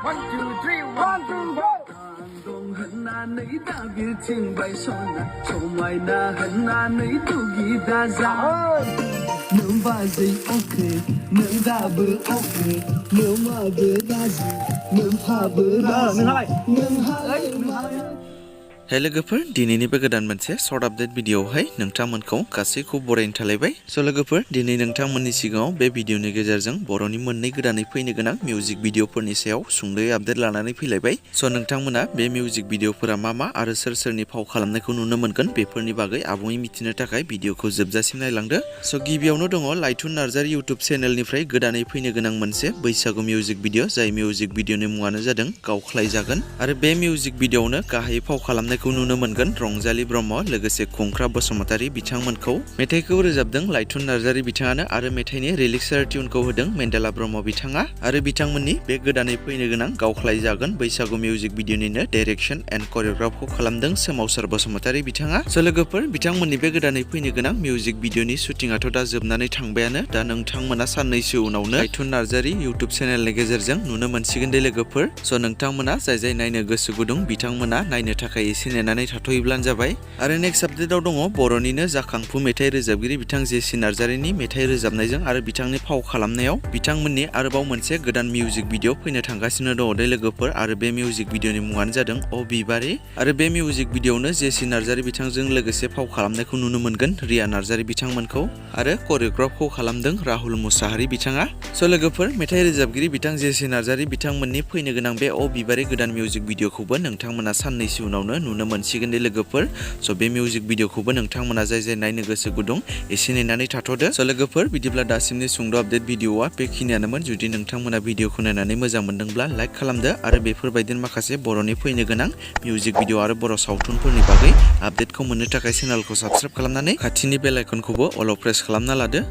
1, 2, 3, 1, 2, go! Nếu ba giây ok, nếu da bự ok, nếu mà bự da gì, nếu pha bự da gì, nếu hai Hey लोगोफोर दिनैनि बे गोदान मोनसे short update भिडिअआवहाय नोंथांमोनखौ गासैखौ बरायनो थालायबाय लोगोफोर दिनै नोंथांमोननि सिगाङाव बे भिडिअनि गेजेरजों बर'नि मोननै गोदानै फैनो गोनां मिउजिक भिडिअफोरनि सायाव सुंद'यै आपडेट लानानै फैलायबाय नोंथांमोना बे मिउजिक भिडिअफोरा मा आरो सोर सोरनि फाव खालामनायखौ नुनो मोनगोन बेफोरनि बागै आबुङै मिथिनो थाखाय भिडिअखौ जोबजासिम नायलांदो गिबियावनो दङ लाइथुन नार्जारी इउट्युब चेनेलनिफ्राय गोदानै फैनो गोनां मोनसे बैसागु मिउजिक भिडिअ जाय मिउजिक भिडिअनि मुङानो जादों गावख्लायजागोन आरो बे मिउजिक भिडिअआवनो गाहायै फाव खालामनायखौ नुनो मोनगोन रंजाली ब्रह्म लोगोसे खुंख्रा बसुमतारी बिथांमोनखौ मेथाइखौ रोजाबदों लाइथुन नार्जारी बिथाङानो आरो मेथाइनि रिलिक्सार टिउनखौ होदों मेन्डेला ब्रह्म बिथाङा आरो बिथांमोननि बे गोदानै फैनो गोनां गावख्लायजागोन बैसागु मिउजिक भिडिअनिनो डाइरेक्शन एन्ड करिय'ग्राफखौ खालामदों सोमावसार बसुमतारी बिथाङा लोगोफोर बिथांमोननि बे गोदानै फैनो गोनां मिउजिक भिडिअनि शुटिंआथ' दा जोबनानै थांबायानो दा नोंथांमोना साननैसो उनावनो लाइथुन नार्जारी इउट्युब चेनेलनि गेजेरजों नुनो मोनसिगोन दे लोगोफोर नोंथांमोना जाय नायनो गोसो गुदुं बिथांमोना नायनो थाखाय एसे नेनानै थाथ'योब्लानो जाबाय आरो नेक्स्ट आपडेटआव दङ बर'निनो जाखांफु मेथाइ रोजाबगिरि बिथां जेसि नार्जारीनि मेथाइ रोजाबनायजों आरो बिथांनि फाव खालामनायाव बिथांमोननि आरोबाव मोनसे गोदान मिउजिक भिडिअ फैनो थांगासिनो दङ दे लोगोफोर आरो बे मिउजिक भिडिअनि मुङानो जादों बिबारि आरो बे मिउजिक भिडिअआवनो जेसि नार्जारी बिथांजों लोगोसे फाव खालामनायखौ नुनो मोनगोन रिया नार्जारी बिथांमोनखौ आरो करिय'ग्राफखौ खालामदों राहुल मुसाहारि बिथाङा लोगोफोर मेथाइ रोजाबगिरि बिथां जेसि नार्जारी बिथांमोननि फैनो गोनां बे बिबारि गोदान मिउजिक भिडिअखौबो नोंथांमोना साननैसो उनावनो नुनो मोनसिगोन दे लोगोफोर बे मिउजिक भिडिअखौबो नोंथांमोना जाय नायनो गोसो गुदुं एसे नेनानै थाथ'दो लोगोफोर बिदिब्ला दासिमनि सुंद' आपडेट भिडिअआ बेखिनियानोमोन जुदि नोंथांमोना भिडिअखौ नायनानै मोजां मोनदोंब्ला लाइक खालामदो आरो बेफोरबायदिनो माखासे बर'नि फैनो गोनां मिउजिक भिडिअ आरो बर' सावथुनफोरनि बागै आपडेटखौ मोननो थाखाय चेनेलखौ साबस्क्राइब खालामनानै खाथिनि बेल आइकनखौबो अल प्रेस खालामना लादो